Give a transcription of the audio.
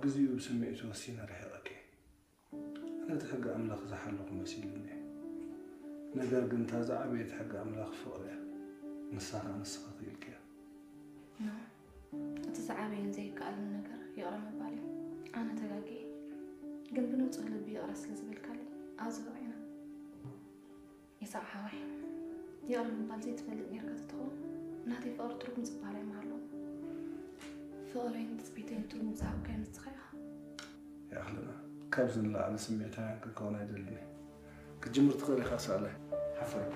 ግዜኡ ብስምዒቱ ወሲነ ርሒቐኪ። ኣነ እቲ ሕጊ ኣምላኽ ዝሓለኹ መሲሉኒ። ነገር ግን እታ ዝዓበየት ሕጊ ኣምላኽ ፍቕሪ እያ። ንሳ ኸኣ ንስኻ ክኢልክያ። ኖ፣ እቲ ዝዓበየን ዘይከኣልን ነገር ይቕረ ምባል እዩ። ኣነ ተጋግየ፣ ግን ብንጹህ ልቢ ይቕረ ስለ ዝበልካለይ ኣዝዩ ረቒና። ይስሓቕ ሓወይ፣ ይቕረ ምባል ዘይትፈልጥ ኔርካ ተትኸውን፣ ናተይ ፍቕሪ ትርጉም ዝበሃል ኣይምሃለዎን። ፍቕረይን ትጽቢተይን ትርጉም ዝሃብካዮ ንስኻ ኢኻ። ይኣኽለና። ካብዚ ንላዕሊ ስምዒታውያን ክንከውን ኣይደልን እየ። ክትጅምር ትኽእል ኢኻ፣ ሰኣላይ። ሓፈር።